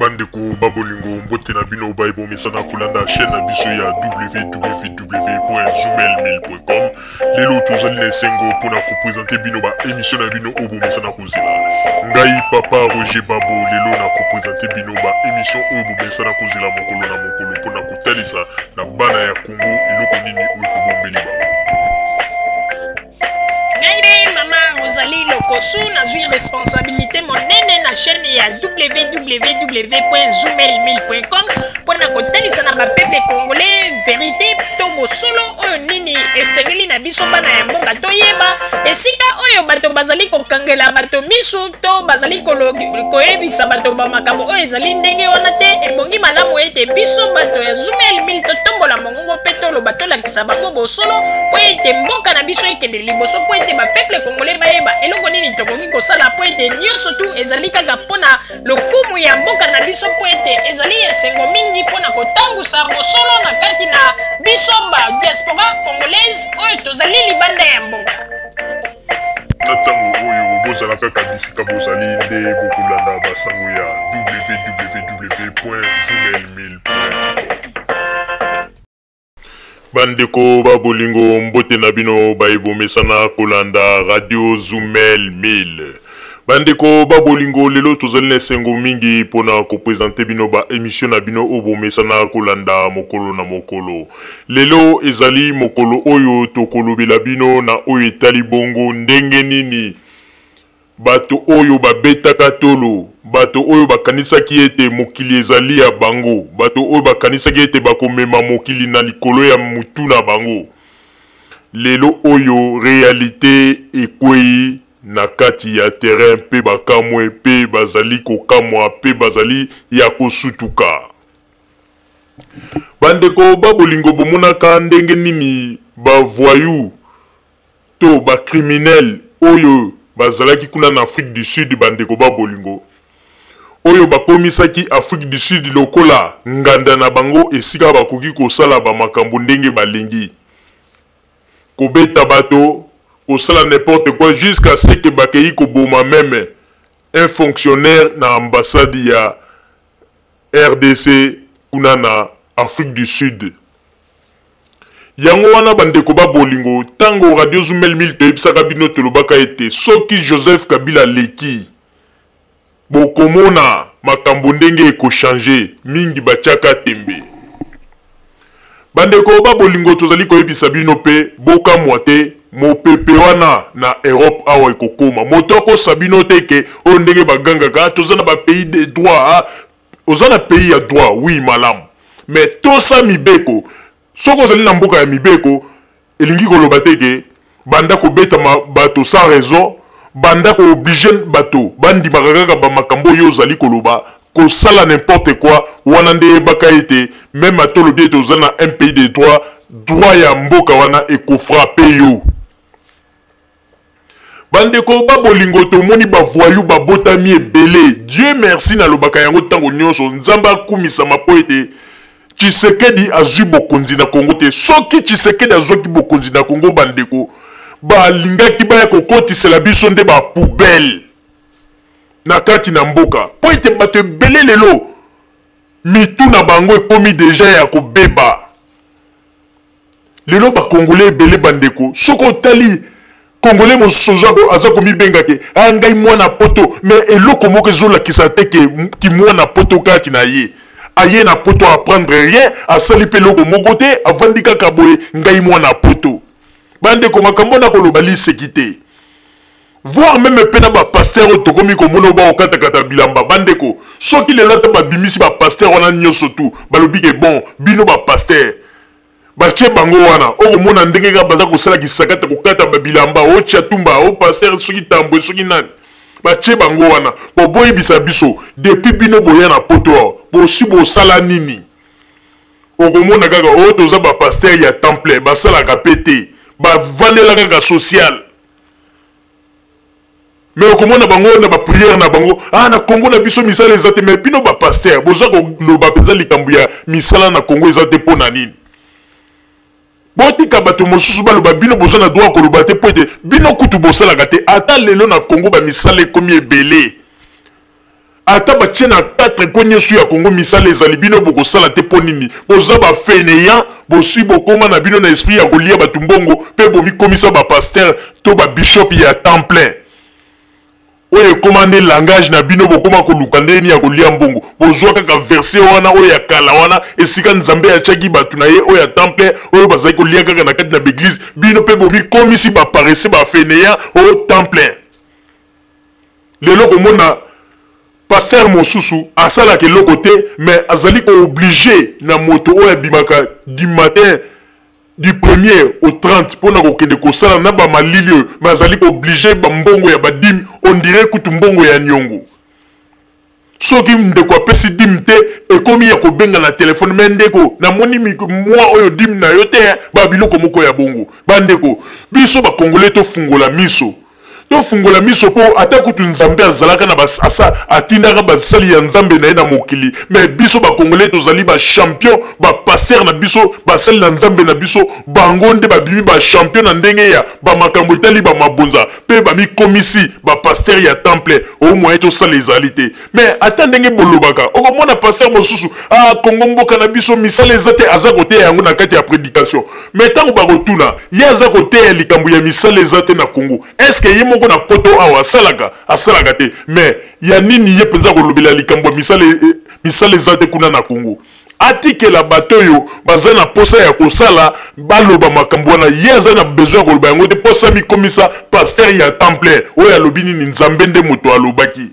Bandeko ba bolingo, mbote na bino baye bomesana kolanda chaîne na biso ya www.zoomail1000.com. Lelo tozali na esengo mpona kopresente bino ba émission na bino oyo bomesana kozela. Ngai papa Roger Babo lelo na kopresente bino ba émission oyo bomesana kozela mokolo na mokolo mpona kotalisa na bana ya Congo eloko nini oyo tobombeli bango. Ngai nde mama Rosalie Lokosu, nazwi responsabilité monene na chaîne ya www.zoomel1000.com mpo na kotalisa na bapeuple congolais verité to bosolo oyo nini esengeli na biso bana ya mboka toyeba esika oyo bato bazali kokangela bato misu to bazali koyebisa bato ba makambo oyo ezali ndenge wana te. Ebongi malamu ete biso bato ya Zoomel 1000 totombola mongongo mpe toloba, tolakisa bango bosolo mpo ete mboka na biso ekende liboso, mpo ete bapeuple congolais bayeba eloko nini tokoki kosala, mpo ete nyonso tu ezali kaka mpo na lokumu ya mboka na biso, mpo ete ezali esengo mingi mpo na kotangusa bosolo na kati na biso ba diaspora congolaise oyo tozali libanda ya mboka. Na ntango oyo bozala kaka bisika bozali nde bokolanda basango ya www.zoomail1000.com. Bandeko ba bolingo, mbote na bino baye bomesana kolanda Radio Zumel 1000. Bandeko ba bolingo, lelo tozali na esengo mingi mpona kopresente bino ba emission na bino oyo bomesana kolanda mokolo na mokolo. Lelo ezali mokolo oyo tokolobela bino na oyo etali bongo ndenge nini Bato oyo babetaka tolo, bato oyo bakanisaki ete mokili ezali ya bango, bato oyo bakanisaki ete bakomema mokili na likolo ya mutu na bango, lelo oyo realite ekweyi na kati ya terrain mpe bakamwe mpe bazali kokamwa mpe bazali ya kosutuka. Bandeko ba bolingo, bomonaka ndenge nini ba voyous to ba criminels oyo bazalaki kuna na Afrique du Sud, bandeko ba bolingo, oyo bakomisaki Afrique du Sud lokola nganda na bango, esika bakoki kosala ba makambo ndenge balingi, kobeta bato, kosala n'importe quoi jusqu'à ce que bakeyi koboma meme un fonctionnaire na ambassade ya RDC kuna na Afrique du Sud. Yango wana bandeko ba bolingo, tango Radio Zumel 1000 toyebisaka bino, tolobaka ete soki Joseph Kabila aleki, bokomona makambo ndenge ekochange, mingi batiaka tembe. Bandeko ba bolingo, tozali koyebisa bino pe bokamwa te, mopepe wana na Europe awa ekokoma. Moto akosa bino te ke oyo ndenge bagangaka, toza na ba pays de droit, ah, oza na pays ya droit, oui malamu, mais tosa mibeko. Soki ozali na mboka ya mibeko, elingi koloba te ke banda kobeta bato sans raison, banda ko-oblige bato bandimaka kaka ba makambo oyo ozali koloba, kosala n'importe quoi. Wana nde yebaka ete meme ata olobi ete oza na un pays de droit, droit ya mboka wana ekofrappe yo. Bandeko ba bolingo, tomoni ba voyous babotami ebele. Dieu merci, nalobaka yango ntango nyonso, Nzambe akumisama mpo ete Tshisekedi azwi bokonzi na Congo te. Soki Tshisekedi azwaki bokonzi na Congo, bandeko, balingaki baya kokotisela biso nde ba poubelle na kati na mboka, mpo ete bato ebele lelo mitu na bango ekomi deja ya kobeba. Lelo ba congolais ebele, bandeko, soki otali congolais mosusu aza komibenga ke ah, ngai mwana poto, mais eloko moko ezolakisa te ke kimwana poto kati na ye. Aye na poto apprendre rien, asali mpe eloko moko te, avandi kaka boye, ngai mwana poto. Bandeko, makambo na koloba liseki te, voire meme mpe na bapasteur oyo tokomi komona oyo bakokatakata bilamba. Bandeko, soki lelo ata babimisi bapasteur wana nyonso tu, balobi ke bon, bino bapasteur, batie bango wana, okomona ndenge kaka baza kosala kisakata, kokata babilamba, o Tshiatumba, o pasteur soki Tambwe soki nani, batie bango wana po boyebisa biso, depuis bino boya na poto awa, bosi bosala nini? Okomona kaka oyo toza bapasteur ya temple, basalaka pe te, bavandela kaka social. Mais okomona bango na baprière na bango, ah, na Congo na biso misala eza te. Mais bino bapasteur boza koloba mpenza likambo ya misala na Congo eza te mpo na nini? Botika bato mosusu baloba, bino boza na droit koloba te mpo ete bino kutu bosalaka te. Ata lelo na Congo bamisala ekomi ebele. Ata batie na 4 coin nyonso ya Congo misala ezali, bino bokosala te mpo nini? Boza ba fainéant, bosi bokoma na bino na esprit ya kolia bato mbongo mpe bomikomisa ba pasteur to ba bishop ya temps plein. Oyo ekoma nde langage na bino, bokoma koluka ndenge nini ya kolia mbongo. Bozwa kaka verset wana oyo ya kala wana esika Nzambe atiaki bato na ye oyo ya temps plein oyo bazali kolia kaka na kati na ba-eglise, bino mpe bomikomisi ba paresseux, ba fainéant au temps plein. Lelo komona pasteur mosusu asalaka eloko te mais azali ko oblige na moto oyo abimaka du matin du premier au 30 pona kokende kosala na ba malili oyo mais azali ko oblige ba mbongo ya ba dime on dirait kutu mbongo ya niongo. Soki ndeko apesi dime te ekomi ya kobenga na telefone mais ndeko namoni mwa oyo dime na yo te ba biloko moko ya bongo. Bandeko biso ba congolais tofungola miso. Tofungola miso po ata kutu Nzambe azalaka na ba, asa, atindaka basali ya Nzambe na ye na mokili, mais biso ba congolais tozali ba champion, ba pasteur na biso, basali na Nzambe na biso, bango nde babimi ba champion na ndenge ya ba makambo etali ba mabonza pe bamikomisi ba pasteur ya temple. O moyen tosala ezali te, mais ata ndenge bolobaka okomona pasteur mosusu, ah, Congo mboka na biso misala eza te, aza koteya yango na kati ya prédication, mais ntango bakotuna ye aza koteya likambo ya misala eza te na Congo, est-ce que ye moko na poto awa asalaka? Asalaka te. Mais ya nini ye mpenza kolobela likambo ya misala eza te kuna na Congo? Atikela bato oyo baza na posa ya kosala baloba makambo wana, ye aza na besoin ya koloba yango te, posa mikomisa pasteur ya temps plein oyo alobi nini? Nzambe nde moto alobaki.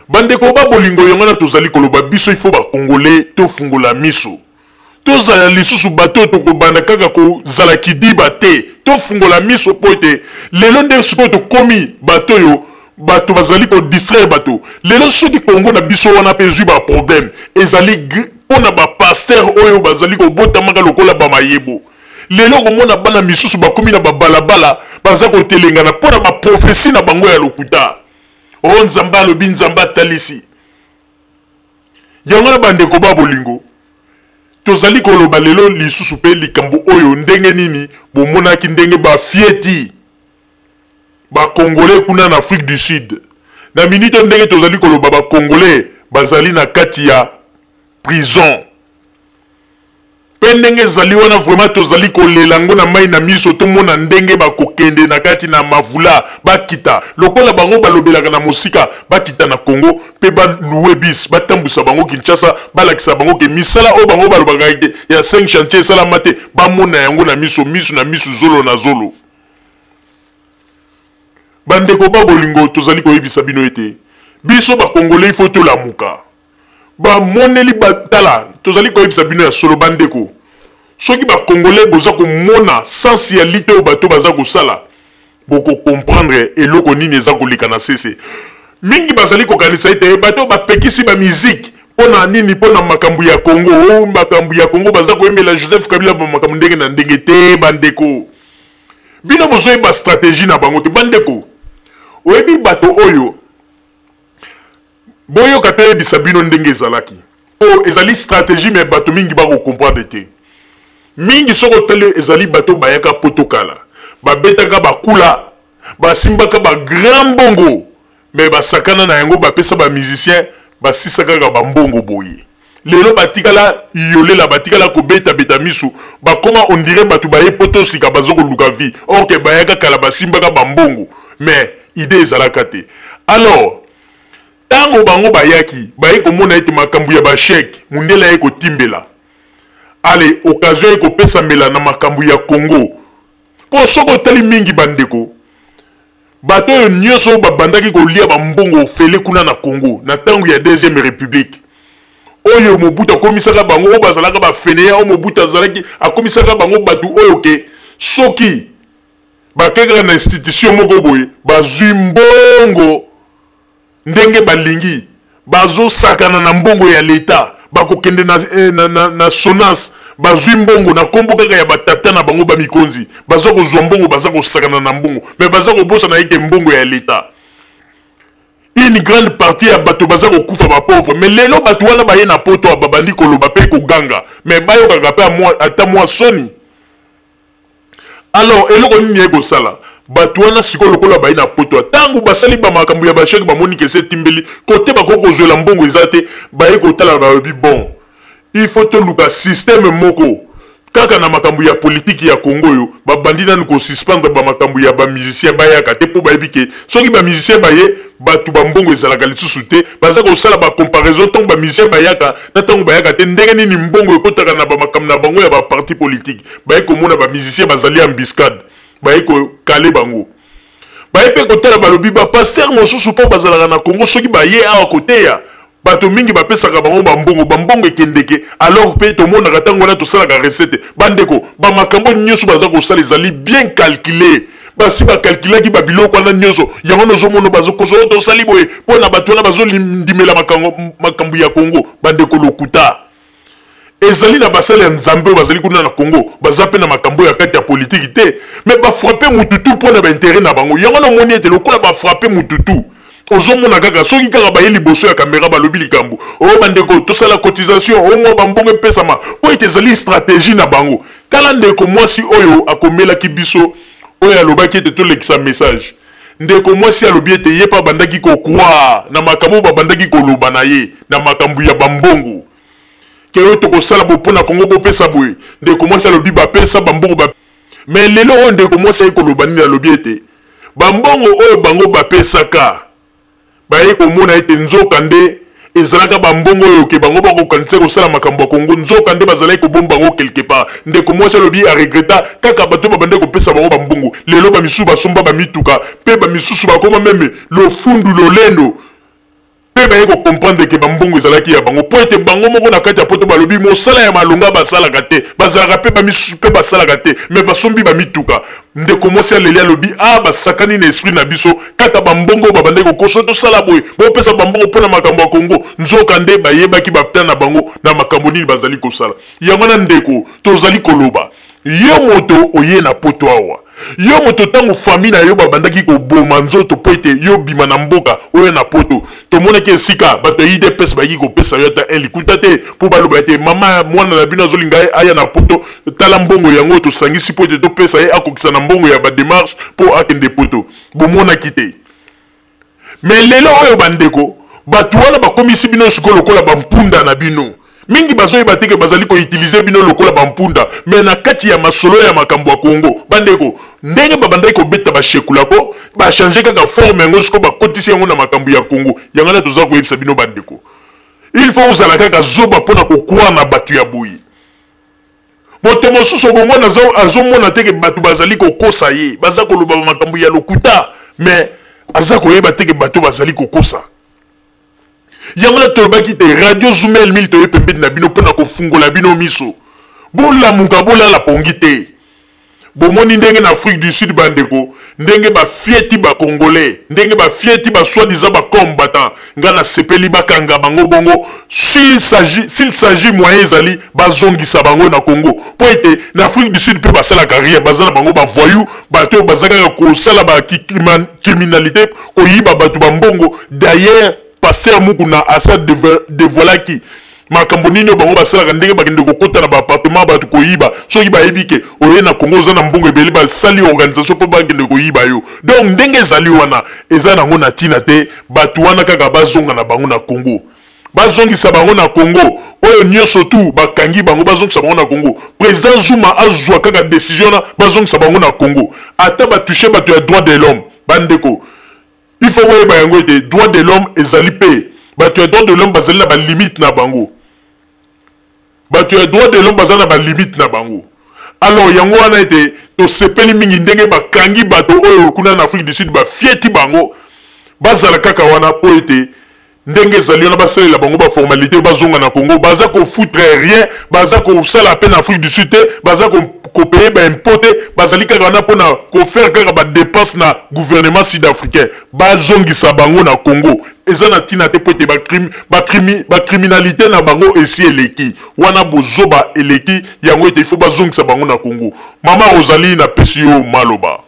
Bandeko ba bolingo, yango wana tozali koloba biso il faut ba congolais tofungola miso, tozala lisusu bato oyo tokobanda kaka kozala kidiba te, tofungola miso po ete lelo nde sikoyo tokomi bato oyo bato bazali ko distraire bato. Lelo soki Congo na biso wana pe ezwi ba problème, ezali mpo na ba pasteur oyo bazali kobotamaka lokola ba mayebo. Lelo okomona bana misusu bakomi na babalabala baza kotelengana mpo na ba prophetie na bango ya lokuta. Oh, Nzambe alobi, Nzambe atalisi. Yango na bandeko ba bolingo, tozali koloba lelo lisusu pe likambo oyo ndenge nini bomonaki ndenge ba fieti ba Congolais kuna na Afrique du Sud. Na minute ndenge tozali koloba ba Congolais bazali na kati ya prison. Pe ndenge ezali wana vraiment tozali kolela ngo na mai na miso, tomona ndenge bakokende na kati na mavula, bakita lokola bango balobelaka na mosika, bakita na Congo pe ba louer bus batambwisa bango Kinshasa, balakisa bango ke misala oyo bango balobaka ete ya 5 chantier esalama te, bamona yango na miso, miso na miso, zolo na zolo. Bandeko ba bolingo, tozali koyebisa bino ete biso ba Congolais il faut tolamuka. Bamoneli batala, tozali koyebisa bino ya solo bandeko, soki ba Congolais boza komona sens ya lite oyo bato baza kosala, boko comprendre eloko nini eza koleka na sese. Mingi bazali kokanisa ete bato bapekisi ba musique mpo na nini? Mpo na makambo ya Congo. Oh, makambo ya Congo baza koyembela Joseph Kabila ba makambo ndenge na ndenge te. Bandeko, bino bozoyeba stratégie na bango te. Bandeko, oyebi bato oyo boyoka toyebisa bino ndenge ezalaki. Oyo ezali stratégie, mais bato mingi bako comprendre te. Mingi soki otali ezali bato bayaka poto kala, babetaka bakula, basimbaka ba grand mbongo, mais basakana na yango, bapesa ba musicien, basisa kaka ba mbongo boye. Lelo batikala yolela, batikala kobeta-beta misu, bakoma on dirait bato baye poto sika bazo koluka vie, or que bayaka kala basimbaka ba mbongo, mais idée ezalaka te. Alors tango bango bayaki, baye komona ete makambo ya ba chèque, mundele aye kotimbela, ale occasion aye kopesamela na makambo ya Congo. Po soki otali mingi bandeko, bato oyo nyonso oyo babandaki kolia ba mbongo ofele kuna na Congo na tango ya deuxième république, oyo Mobutu akomisaka bango, oyo bazalaka ba fainéants, oyo Mobutu azalaki akomisaka bango bato oyo ke soki bakekaka na institution moko boye bazwi mbongo ndenge balingi, bazosakana na mbongo ya l'État, bakokende na Sonas, bazwi mbongo na kombo kaka ya batata na bango ba mikonzi, baza kozwa mbongo, baza kosakana na mbongo, mais baza kobosana ete mbongo ya l'État. Une grande partie ya bato baza kokufa ba pauvre, mais lelo bato wana baye na poto babandi koloba pe koganga, mais bayokaka pe ata mwa soni. Alors eloko nini ye kosala? Bato wana sikoyo lokola baye na poto, ntango basali bamakambo ya bachèque, bamoni ke se etimbeli kote bakoki kozwela mbongo eza te. Baye kotala, balobi: bon, il faut toluka système moko kaka na makambo ya politiki ya Congo oyo. Babandi nanu kosuspendre bamakambo ya bamusicien bayaka te, mpo bayebi ke soki bamusicien baye, bato bambongo ezalaka lisusu te. Baza kosala bacomparaison, ntango bamusicien bayaka na ntango bayaka te, ndenge nini mbongo ekotaka na bamakambo na bango ya baparti politique. Baye komona bamusicien bazali embuscade, baye kokale bango. Baye mpe kotala, balobi bapasteur mosusu mpo bazalaka na Congo, soki baye awa koteya, bato mingi bapesaka bango bambongo, bambongo ekendeke. Alors mpe tomonaka ntango wana tosalaka recette. Bandeko, bamakambo nyonso baza kosala ezali bien calculé. Basi bacalculaki babiloko wana nyonso. Yango nozomona bazokosa oyo tosali boye mpo na bato wana bazondimela makambo ya Congo. Bandeko, lokuta ezali na basali ya Nzambe oyo bazali kuna na Congo, baza mpe na makambo ya kati ya politiki te, mais bafrapper mututu mpo na baintérêt na bango. Yango namoni ete lokola bafrapper mututu, ozomona kaka soki kaka baye liboso ya kamera, balobi likambo oyo: bandeko, tosala cotisation oyo, mwa bambongo epesama, mpo ete ezali stratégie na bango. Tala ndeko mwasi oyo akomelaki biso, oyo alobaki ete tolekisa message. Ndeko mwasi alobi ete ye mpe abandaki kocroire na makambo oyo babandaki koloba na ye na makambo ya bambongo, ke oyo tokosala bo mpo na Kongo, bopesa boye. Ndeko mwasi alobi bapesa bambongo ba, mais lelo oyo ndeko mwasi aye koloba nini? Alobi ete bambongo oyo bango bapesaka, baye komona ete nzoka nde ezalaka bambongo oyo ke bango bakokanisa kosala makambo ya Kongo, nzoka nde bazalaki kobomba bango quelque part. Ndeko mwasi alobi aregretter kaka bato babandaki kopesa bango bambongo. Lelo bamisusu basomba bamituka, mpe bamisusu bakoma même lofundu, lolendo, mpe baye kocomprendre ke bambongo ezalaki ya bango, mpo ete bango moko na kati ya poto balobi mosala ya malonga basalaka te, bazalaka mpe bamisusu mpe basalaka te, mais basombi bamituka. Ndeko mwasi aleli, alobi: a basakani na esprit na biso kaka bambongo babandaki kokoso, tosala boye, bopesa bambongo mpo na makambo ya Kongo. Nzoka nde bayebaki baplan na bango na makambo nini bazali kosala. Yango wana, ndeko, tozali koloba: yo moto oye na poto awa, yo moto ntango famille na yo babandaki koboma nzoto mpo ete yo bima na mboka oyo na poto, tomonaki esika bato ya UDPS bayaki kopesa yo ata un likuta te mpo baloba ete mama, mwana na bino azolinga aya na poto, tala mbongo yango tosangisi mpo ete topesa ye, akokisa na mbongo ya badémarche mpo akende poto. Bomonaki te. Mais lelo oyo, bandeko, bato wana bakomisi bino sikoyo lokola bampunda na bino. Mingi bazoyeba te ke bazali koutiliser bino lokola bampunda. Mais na kati ya masolo ya makambo ya Kongo, bandeko, ndenge babandaki kobeta bashekulako, bachanger kaka forme yango, sikoyo bakotisi yango na makambo ya Kongo. Yango wana toza koyebisa bino, bandeko, il faut ozala kaka zoba mpona kocroire na bato ya boye. Moto mosusu obomona azomona te ke bato bazali kokosa ye, baza koloba makambo ya lokuta, mais aza koyeba te ke bato bazali kokosa. Yango na tolobaki te, Radio Zumel 1000, toye pembeni na bino mpona kofungola bino miso, bolamuka, bolala pongi te. Bomoni ndenge na Afrique du Sud, bandeko, ndenge bafieti bacongolais, ndenge bafieti basoi-disant bacombattant. Nga nasepeli bakanga bango bongo. S'il s'agit moyen ezali, bazongisa bango na Congo, mpo ete na Afrique du Sud mpe basalaka rien, baza na bango bavoyou, bato oyo baza kaka kosala bacriminalité, koyiba bato bambongo. D'ailleurs, pasteur Mukuna asa dévoilaki makambo nini oyo bango basalaka, ndenge bakende kokɔta na baappartement bato koyiba. Soki bayebi ke oye na Kongo, oza na mbongo ebele, basali organisation mpo bakende koyiba yo. Donc ndenge ezali wana, eza nango na ntina te. Bato wana kaka bazonga na bango na Kongo, bazongisa bango na Kongo. Oyo nyonso tu bakangi bango, bazongisa bango na Kongo. Président Zuma azwa kaka décision wana, bazongisa bango na Kongo. Ata batoucher bato ya droit de l'homme, bandeko, il faut boyeba yango ete droit de l'homme ezali mpe, bato ya droit de l'homme bazali na balimite na bango. Bato ya droit de l'homme baza na balimite na bango. Alors yango wana ete tosepeli mingi ndenge bakangi bato oyo kuna na Afrique du Sud, bafieti bango, bazala kaka wana mpo ete ndenge ezali wana, basalela bango baformalité, bazonga na Congo. Baza kofoutre rien, baza kosala mpe na Afrique du Sud te, baza kopayer baimpôt te, bazali kaka wana mpona kofaire kaka badépense na gouvernement sud-africain. Bazongisa bango na Congo, eza na ntina te, mpo ete bacriminalité na bango esi eleki wana, bozoba eleki yango, ete il faut bazongisa bango na Congo. Mama Rosalie, napesi yo maloba.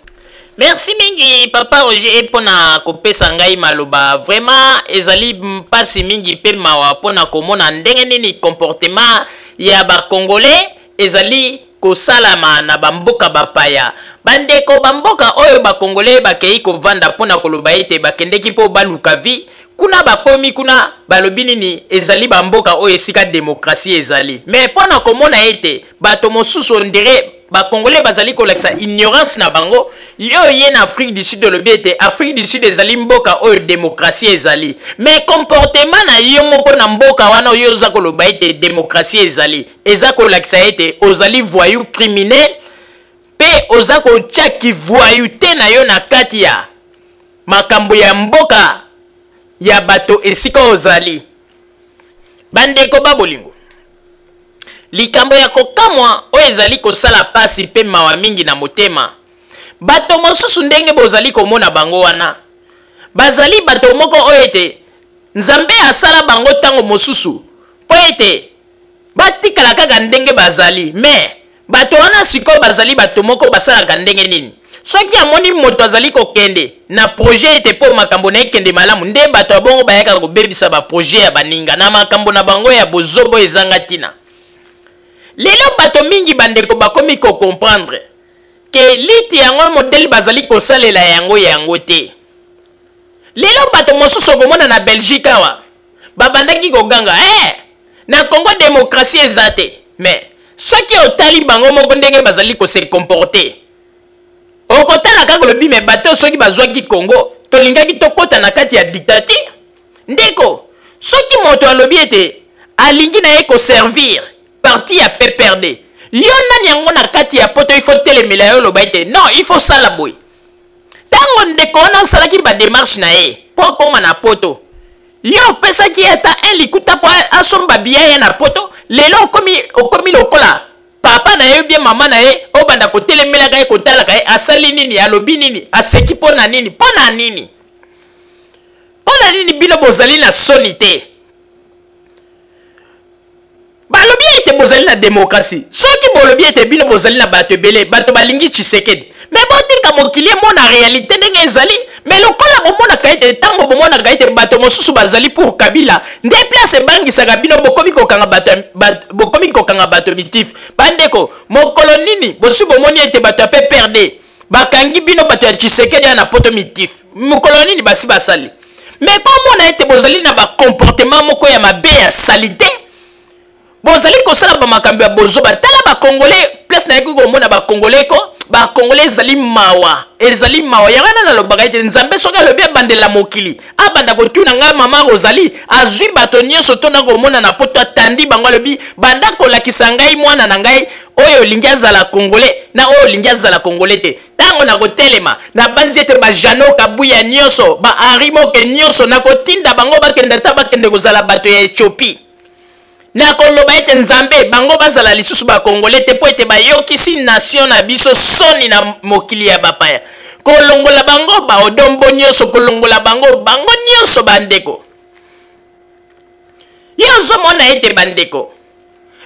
Merci mingi, papa Roger, mpona kopesa ngai maloba. Vraiment ezali mpasi mingi mpe mawa mpona komona ndenge nini comportement ya bacongolais ezali kosalama na bamboka bapaya. Bandeko, bamboka oyo bakongole bakei kovanda mpo na koloba ete bakendeki mpo baluka vie kuna, bakomi kuna balobi nini? Ezali bamboka oyo esika demokrasi ezali. Me mpo na komona ete bato mosusu ondire bakongole bazali kolakisa ignorance na bango, yo ye na Afrique du Sud olobi ete Afrique du Sud ezali mboka oyo demokrasi ezali, me comportement na yo moko na mboka wana oyo oza koloba ete demokrasi ezali, eza kolakisa ete ozali voyou criminel mpe oza kotya kivoyute na yo na kati ya makambo ya mboka ya bato esika ozali. Bandeko ba bolingo, likambo ya kokamwa oyo ezali kosala pasi mpe mawa mingi na motema, bato mosusu ndenge bozali komona bango wana, bazali bato moko oyo ete Nzambe asala bango ntango mosusu mpo ete batikala kaka ndenge bazali. Me bato wana sikoyo bazali bato moko basalaka ndenge nini? Soki amoni moto azali kokende na projet ete mpo makambo na ekende malamu, nde bato ya bongo bayaka kobebisa baprojet ya baninga na makambo na bango ya bozobo ezanga ntina. Lelo bato mingi, bandeko, bakomi kocomprendre ke liti yango modele bazali kosalela yango yango te. Lelo bato mosusu okomona na Belgique awa babandaki koganga eh, na Congo demokrasi eza te. Mais soki otali bango moko ndenge bazali kose comporter, okotala kaka olobi me bato soki bazwaki Congo tolingaki tokɔta na kati ya dictature. Ndeko, soki moto alobi ete alingi na ye koservir parti ya PPRD, yo nani yango na kati ya poto il faut telemela yo oloba ete non, il faut sala boye? Ntango ndeko wana asalaki bademarche na ye mpo akóma na poto, yo opesaki ye ata un likuta mpo asomba biya ye na poto? Lelo okomi, okomi lokola papa na ye bien mama na ye, obanda kotelemelaka ye, kotalaka ye asali nini, alobi nini, aseki mpo na nini, mpo na nini, mpo na nini? Bino bozali na soni te? Balobi ete bozali na demokrasi. Soki bolobi ete bino bozali na bato ebele, bato balingi Tshisekedi, me botika mokili emona realite ndenge ezali. Me lokola bomonaka ete, ntango bomonaka ete bato mosusu bazali pour Kabila, nde place ebangisaka bino, bokomi kokanga bato, bokomi kokanga bato mitif. Bandeko, mokolo nini bosi bomoni ete bato ya PPRD bakangi bino bato ya Tshisekedi ya na poto mitif? Mokolo nini basi basali? Me komona ete bozali na bacomportement moko ya mabe ya salite, bozali kosala bamakambo ya bozoba. Tala bakongole, place nayaki komona bakongole ko bakongole, ezali mawa, ezali mawa. Yango wana nalobaka ete Nzambe soki alobi abandela mokili, abanda kotuna ngai mama Rosalie, azwi bato nyonso to nakomona na poto, atandi bango, alobi banda kolakisa ngai mwana na ngai oyo olingi azala kongole na oyo olingi azala kongole te. Ntango nakotelema, nabanzi ete bajano Kabuya nyonso, ba Henri Moke nyonso, nakotinda bango bakende, ata bakende kozala bato ya Ethiopie. Nakoloba ete Nzambe, bango bazala lisusu bakongole te, mpo ete bayokisi nation na biso soni na mokili ya bapaya. Kolongola bango baodombo nyonso, kolongola bango bango nyonso. Bandeko, ye ozomona ete bandeko,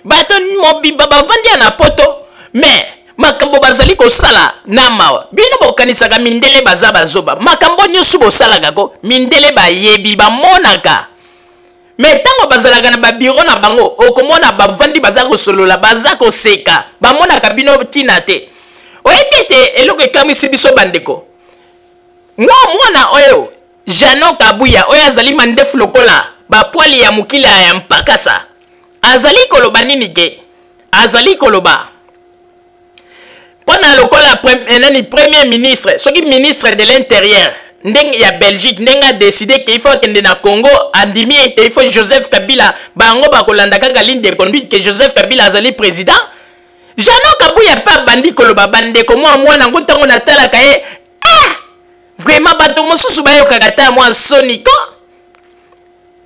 bato mobimba bavandi ya na poto, me makambo bazali kosala na mawa. Bino bokanisaka mindele baza bazoba? Makambo nyonso bosalaka ko, mindele bayebi, bamonaka. Me ntango bazalaka na babiro na bango, okomona bavandi, baza kosolola, baza koseka, bamonaka bino ntina te. Oyebi ete eloko ekamwisi biso, bandeko, mwa mwana oyo Jano Kabuya oyo azali mandefu lokola bapwali ya mokila ya mpakasa, azali koloba nini? Ke azali koloba mpo na lokola nani, premier ministre, soki ministre de l'intérieur ndenge ya Belgique, ndenge adécider ke il faut akende na Congo, andimi ete il faut Joseph Kabila, bango bakolanda kaka ligne de conduite ke Joseph Kabila azali président. Jano Kabuya mpe abandi koloba. Bandeko, mwa mwana yango, ntango natalaka ye, ah, vraiment bato mosusu bayokaka ta mwa nsoni ko.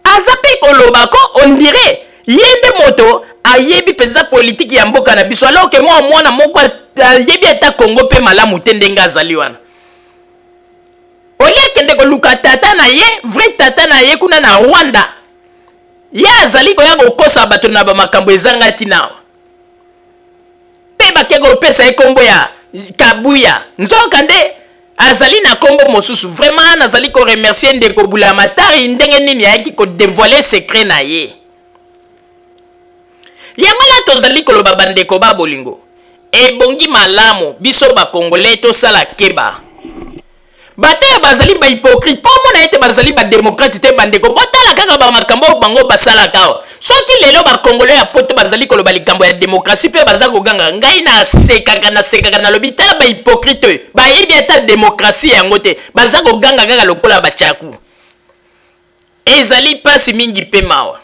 Aza mpe koloba ko ondire ye nde moto ayebi mpenza politiki ya mboka na biso, alors ke mwa mwana moko ayebi ata Kongo mpe malamu te. Ndenge azali wana, olie akende koluka tata na ye, vrai tata na ye kuna na Rwanda, ye azali koya kokosa bato na bamakambo ezanga ntina awa. Mpe bake kopesa ye nkombo ya Kabuya, nzoka nde azali na nkombo mosusu. Vraiment nazali koremercier ndeko Bulamatari ndenge nini ayaki kodévoiler secret na ye. Yango wana tozali koloba, bandeko ba bolingo, Ebongi malamu biso ba congolais tosala keba. Bato oyo bazali ba hypocrite mpo omona ete bazali ba democrate te bandeko, botala kaka ba makambo oyo bango basalaka awa. Soki lelo ba congolais ya poto bazali koloba likambo ya demokratie mpe baza koganga, ngai nasekaka nasekaka nalobi tala ba hypocrite oyo bayebi ata demokratie yango te, baza koganga kaka lokola ba tshaku. Ezali mpasi mingi mpe mawa.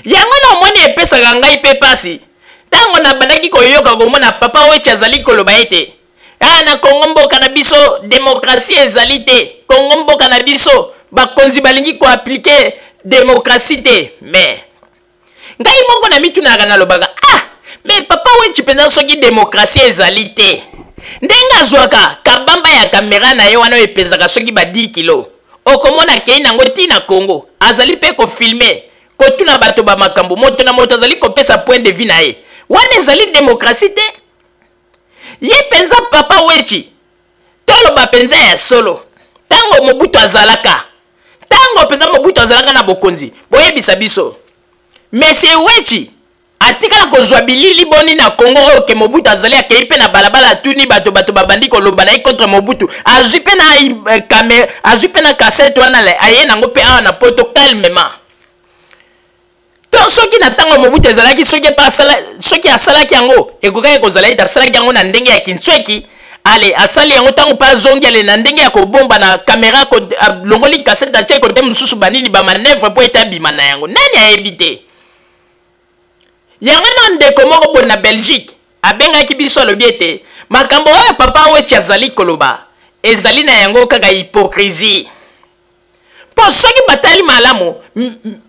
Yango na omoni epesaka ngai mpe mpasi ntango nabandaki koyoka komona papa Wetshi azali koloba ete ah, na Kongo mboka na biso demokrasi ezali te, Kongo mboka na biso bakonzi balingi koaplike demokrasi te. Mais ngai moko na mitunaka nalobaka ah, mais papa Wetshi mpenza soki demokrasi ezali te, ndenge azwaka kabamba ya kamera na ye wana oyo epezaka soki ba 10 kilo okomona akei nango ti na Congo, azali mpe kofilme, kotuna bato ba makambo, moto na moto azali kopesa point de vue na ye. Wana ezali demokrasi te? Ye mpenza papa Wetshi, toloba mpenza ya solo, ntango Mobutu azalaka, ntango mpenza Mobutu azalaka na bokonzi, boyebisa biso Monsieur Wetshi atikala kozwa bilili boni na Congo oyo ke Mobutu azali akei mpe na balabala atuni bato, bato babandi koloba na ye contre Mobutu, azwi mpe na eh, kamera, azwi mpe na cassette wana aye nango mpe awa na poto calmement. To soki na ntango Mobutu ezalaki soki mpe asala, soki asalaki yango ekokaki kozala ete asalaki yango na ndenge ya kintsweki ale asali yango ntango mpe azongi ale na ndenge ya kobomba na kamera, alongoli cassette atie kote mosusu banini ba manœuvre mpo ete abima na yango, nani ayebi te. Yango na ndeko moko boye na Belgique abengaki biso alobi ete makambo oyo papa Wetshi azali koloba ezali na yango kaka hypocrisie. Mpo soki batali malamu,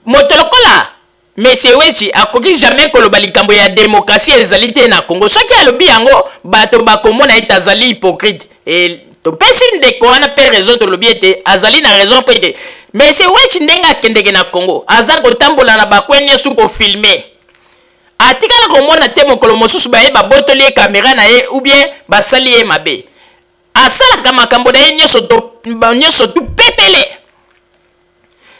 moto lokola Monsieur Wetshi akoki jamais koloba likambo ya demokrasie ezali te na Congo. Soki alobi yango, bato bakomona ete azali hypocrite. E, topesi ndeko wana mpe raison, tolobi ete azali na raison mpo ete Monsieur Wetshi ndenge akendeke na Congo, aza kotambola na bakwe nyonso kofilme. Atikala komona te mokolo mosusu baye babotoli ye kamera na ye ou bien basali ye mabe. Asalaka makambo na ye nyonso to, nyonso tu pepele.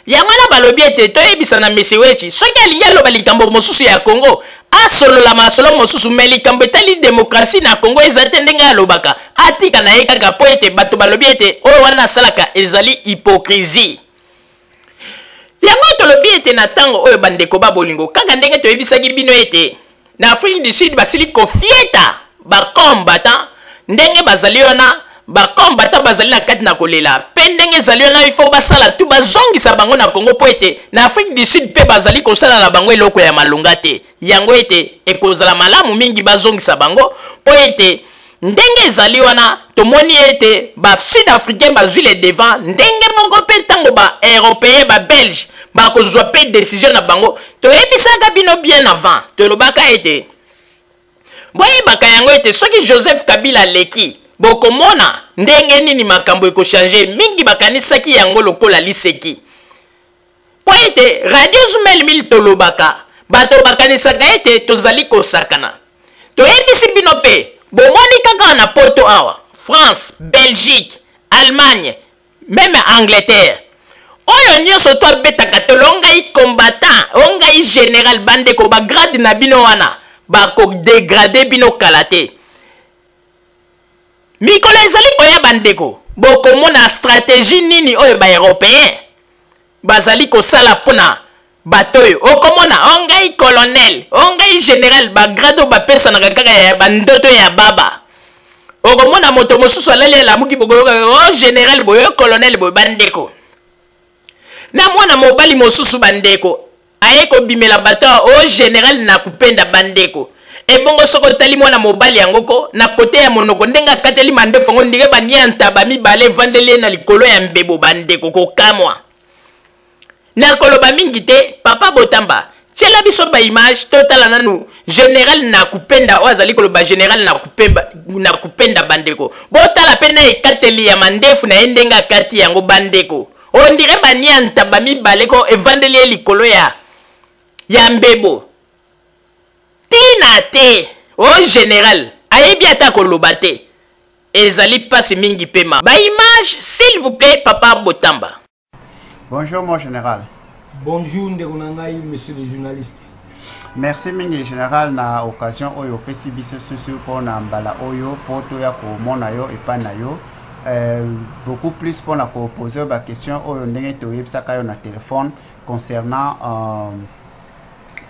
Yango wana balobi ete toyebisa na Monsieur Wetshi soki alingi aloba likambo mosusu ya Congo, asolola masolo mosusu, mais likambo etali demokrasi na Congo eza te ndenge alobaka, atika na ye kaka mpo ete bato balobi ete oyo wana asalaka ezali hypocrisie. Yango tolobi ete na ntango oyo bandeko ba bolingo, kaka ndenge toyebisaki bino ete na Afrique du Sud basili kofieta ba combattant ndenge bazali wana, ba combattant bazali na kati na kolela pe ndenge ezali wana, il faut basala tout bazongisa bango na Congo po ete na Afrique du Sud pe bazali kosala na bango eloko ya malonga te. Yango ete ekozala malamu mingi bazongisa bango po ete ndenge ezali wana tomoni ete ba sud africain bazwi le devant, ndenge moko mpe ntango ba européen ba belge bakozwa mpe décision na bango. Toyebisaka bino bien avant, tolobaka ete boyebaka yango ete soki Joseph Kabila aleki, bokomona ndenge nini makambo ekochange. Mingi bakanisaki yango lokola liseki mpo ete Radio Zumel 1000 tolobaka, bato bakanisaka ete tozali kosakana. Toyebisi bino mpe bomoni kaka na poto awa, France, Belgique, Allemagne, meme Angleterre, oyo nyonso to abetaka tolo ngai combattant, o ngai général, bandeko ba grade na bino wana bakodegrade bino kala te. Mikolo ezali koya bandeko, bokomona stratégie nini oyo ba européen bazali kosala mpona bato oyo. Okomona o ngai colonel, o ngai général, ba grade oyo bapesanaka kaka ya bandoto ya baba. Okomona moto mosusu alali alamuki, bokoyoka o général boye, o colonel boye. Bandeko, na mwana mobali mosusu bandeko aye kobimela bato awa, o général na kupenda bandeko. Ebongo soki otali mwana mobali yango ko na kote ya monoko ndenge akateli mandefu yango ndenge bania ntaba mibale evandeli ye na likolo ya mbebo, bandeko kokamwa. Nakoloba mingi te, papa Botamba tiela biso ba image totala nanu général na kupenda oyo azali koloba général na kupemba, na kupenda bandeko. Botala pe na ekateli ya mandefu na ye ndenge akati yango bandeko, on dirait bania ntaba mibale ko evandeli ye likolo ya mbebo. Tina te o général ayebi ata koloba te. Ezali pasi mingi pe ma ba image s'il vous plaît papa Botamba. Bonjour mon général. Bonjour ndeko na ngai monsieur le journaliste. Merci mingi général na occasion oyo opesi biso susu mpo na mbala oyo mpo toya komona yo epai na yo beaucoup plus mpo na kopose yo baquestion oyo ndenge toyebisaka yo na telefone concernant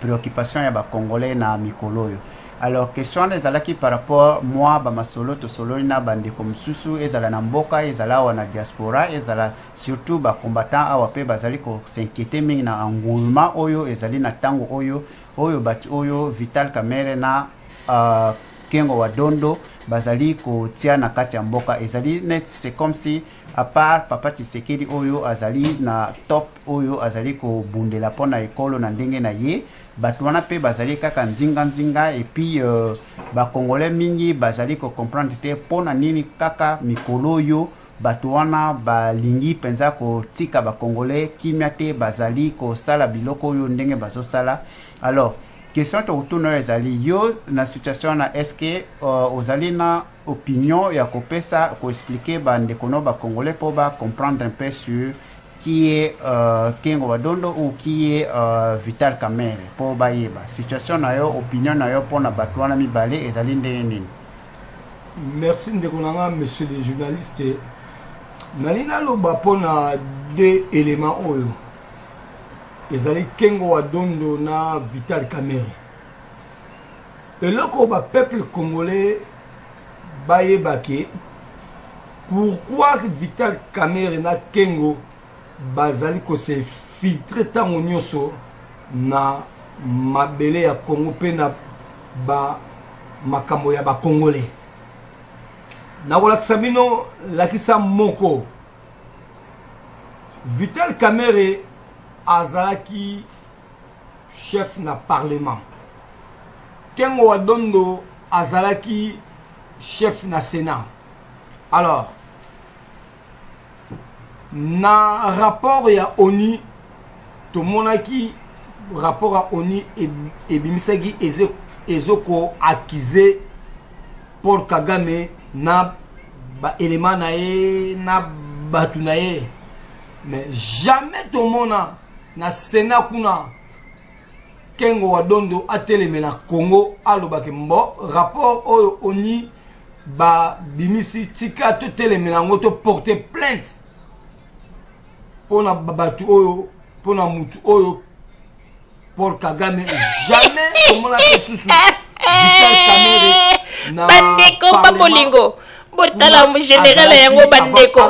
préoccupation ya bacongolais na mikolo oyo. Alors question wana ezalaki par rapport mwa bamasolo tosololi na bandeko mosusu, ezala na mboka, ezala awa na diaspora, ezala surtout bacombattant awa mpe bazali kos'inquiéter mingi na engouement oyo ezali na ntango oyo, oyo bato oyo Vital Kamerhe na Kengo wa Dondo bazali kotia na kati ya mboka. Ezali net, c'est comme si à part papa Tshisekedi oyo azali na top, oyo azali kobundela mpona ekolo na ndenge na ye, bato wana mpe bazali kaka nzinga-nzinga. Et puis bacongolais mingi bazali kocomprendre te mpona nini kaka mikolo oyo bato wana balingi mpenza kotika bacongolais kimia te, bazali kosala biloko oyo ndenge bazosala. Alors question tokotuna oyo ezali: yo na situation wana, est ce que ozali na opinion ya kopesa, koexpliquer bandeko no bacongolais mpo bacomprendre un peu sur qui est Kengo wa Dondo ou qui est Vital Kamerhe, mpo bayeba situation na yo, opinion na yo mpona bato wana mibale ezali ndenge nini? Merci ndeko na nga, monsieur le journaliste. Nali naloba mpona deux éléments oyo ezali Kengo wa Dondo na Vital Kamerhe. Eloko bapeuple congolais bayebake, pourquoi Vital Kamerhe na Kengo bazali kos'infiltrer ntango nyonso na mabele ya Congo mpe na ba makambo ya bacongolais? Nakolakisa bino lakisa moko. Vital Kamerhe azalaki chef na parlement, Kengo wa Dondo azalaki chef na Sénat. Alors na rapport ya ONU, tomonaki rapport ya ONU ebimisaki, ezokoaccuser Paul Kagame na baélément na ye na bato na ye, mais jamais tomona na Sénat kuna Kengo wa Dondo atelemela Congo, alobaki: mbo rapport oyo ONU babimisi, tika totelemela yango, toporte plainte mpona bato oyo, mpona mutu oyo Paul Kagame. Jamais tomona mpe susu Vital Kamerhe na Bandeko babolingo, botala général yango, bandeko,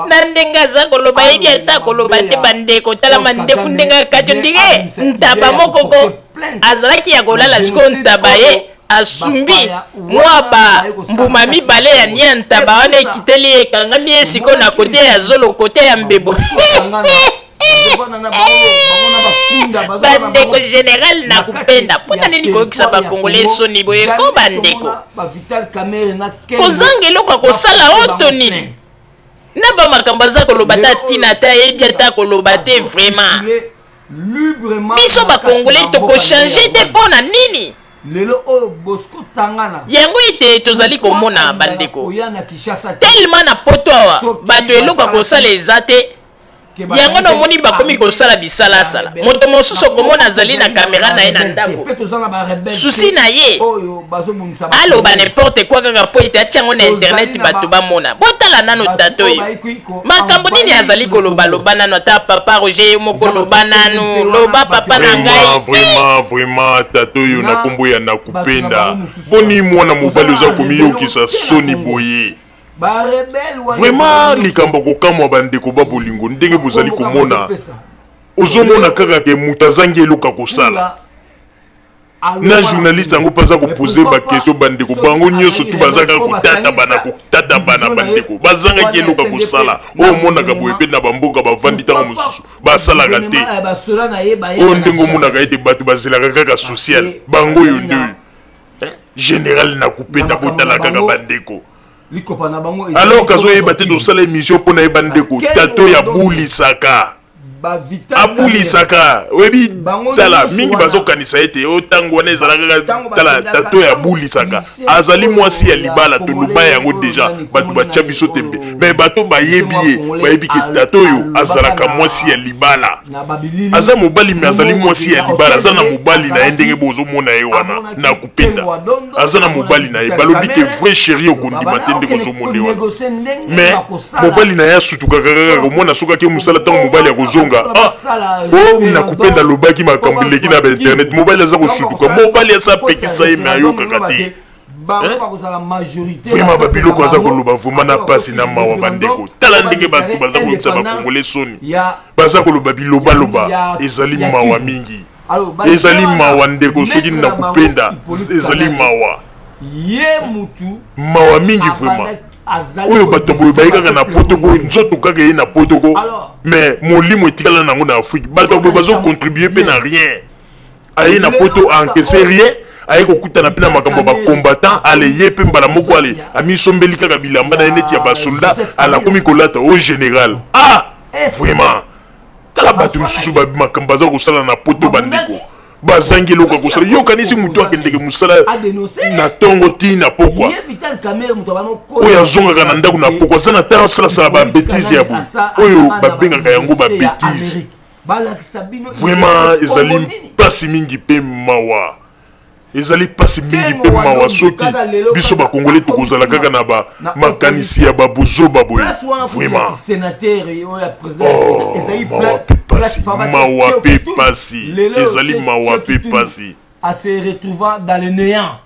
na ndenge aza koloba, yebi ata koloba te. Bandeko, tala mandefu ndenge akati, ondire ntaba moko ko azalaki ya kolala. Sikoyo ntaba ye asumbi mwa ba mbuma mibale ya nia ntaba wana, ekiteli ye, ekangami ye sikoyo na kote ya zolo, kote ya mbebo. Bandeko, général na kupenda, mpona nini koyokisa bakongolais soni boye ko? Bandeko, kozanga eloko ya kosala oyo to nini? Na bamakambo aza koloba ta ntina te, ayebi ata koloba te. Vraiment, biso bakongolais tokochanger te, mpo na nini? Lelo oyo Bosco Tangana Yango ete tozali komona, bandeko, koya na Kinshasa te. Tellement na poto awa bato eloko ya kosala eza te, yango namoni bakomi kosala bisalasala. Moto mosusu okomona azali na kamera na ye na ndako, susi na ye oyo bazobundisa aloba n'importe quoi kaka mpo ete atia yango na internet, bato bamona. Botala nano tata oyo, makambo nini azali koloba? Loba nano ata papa Roger ye moko, loba nanu, loba papa na ngai. Vraiment, vraiment, tata oyo na nkombo ya Nakupenda, boni mwana mobali oza komiyokisa soni boye? Vraiment, likambo kokamwa, bandeko ba bolingo, ndenge bozali komona, ozomona kaka ke moto azangi eloko ya kosala na journaliste yango mpe aza kopose baquestion. Bandeko, bango nyonso tu baza kaka kotatabana, kotatabana. Bandeko, bazangaki eloko ya kosala. Oyo omonaka boye mpe na bamboka bavandi, ntango mosusu basalaka te. Oyo ndenge omonaka ete bato bazelaka kaka social, bango oyo nde oyo général na kupenda. Botala kaka, bandeko, alors kazoyeba te tosala émission mpo na ye. Bandeko, tato ya bulisaka. Abulisaka, oyebi, tala mingi bazokanisa ete oyo ntango wana ezalaka kaka. Tala, tata oyo abulisaka, azali mwasi ya libala. Toloba yango deja, bato batya biso tembe, me bato bayebi ye, bayebi ke tata oyo azalaka mwasi ya libala. Aza mobali, me azali mwasi ya libala, aza na mobali na ye. Ndenge bozomona ye wana na kupenda, aza na mobali na ye. Balobi ke vrai chéri, okondima te ndenge ozomona ye wana, mais mobali na ye asutukaka kaka komona soki ake mosala. Ntango mobali akozonga, ah, o na kupenda alobaki makambo eleki na bainternet. Mobali aza kosutuka, mobali asa apekisa ye, me ayokaka te. Vraiment, babiloko aza koloba, vraiment na pasi na mawa. Bandeko, tala ndenge bato baza koyokisa bakongole soni, baza koloba bilobaloba. Ezali mawa mingi, ezali mawa ndeko. Soki na kupenda, ezali mawa, mawa mingi vraiment. Oyo bato boye baye kaka na poto ko, nzoto kaka ye na poto ko, mais molimo etikala nango na Afrique. Bato boye bazocontribue mpe na rien. Aye na poto, aencaisse rien, aye kokutana mpe na makambo ya bacombattant. Ale ye mpe mbala moko ale amisombeli kaka bilamba na ye neti ya basoldat, alakomi kolata o général. Ah, vraiment, tala bato mosusu, makambo baza kosala na poto. Bandeko bazangi eloko ya kosala. Yo okanisi motu akendeke mosala na ntongo ti na pokwa, oyo azongaka na ndako na pokwa, aza na ntango asalasala babétise ya boye oyo babengaka yango babétise. Vraiment, ezali mpasi mingi mpe mawa, ezali mpasi mingi mpe mawa soki biso bakongole tokozala kaka na makanisi ya babuzoba boye. Vraiment, oh, mawa mpe pasi, mawa mpe pasi, ezali mawa mpe pasi. A se retrouvant dans le néant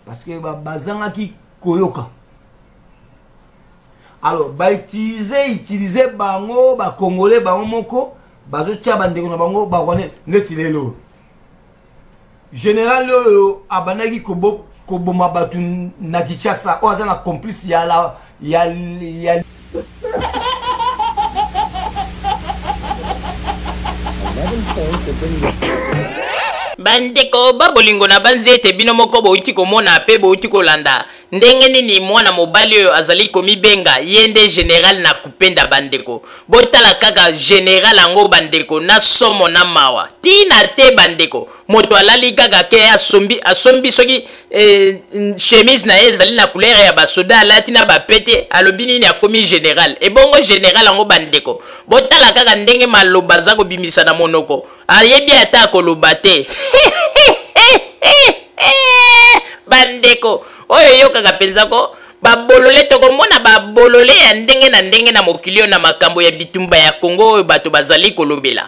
parce que bazangaki koyoka. Alors bautilize utilize bango, bacongolais bango moko bazotia bandeko na bango barwandais. Neti lelo général oyo abandaki koboma bato na Kinshasa, oyo aza na complice ya la ya Bandeko ba bolingo, na banzi ete bino moko bouti komona mpe bouti kolanda ndenge nini mwana mobali oyo azali komibenga ye nde général na kupenda. Bandeko, botala kaka général yango, bandeko, na somo na mawa ntina te. Bandeko, moto alali kaka ke asombi, asombi soki chemise na ye ezali na couleur ya basoda, alati na bapete, alobi nini? Akomi général. Ebongo général yango, bandeko, botala kaka ndenge maloba aza kobimisa na monoko, ayebi ata akoloba te. Bandeko, oyo eyokaka mpenza ko babolole. Tokomona babolole ya ndenge na ndenge na mokili oyo na makambo ya bitumba ya Kongo oyo bato bazali kolobela.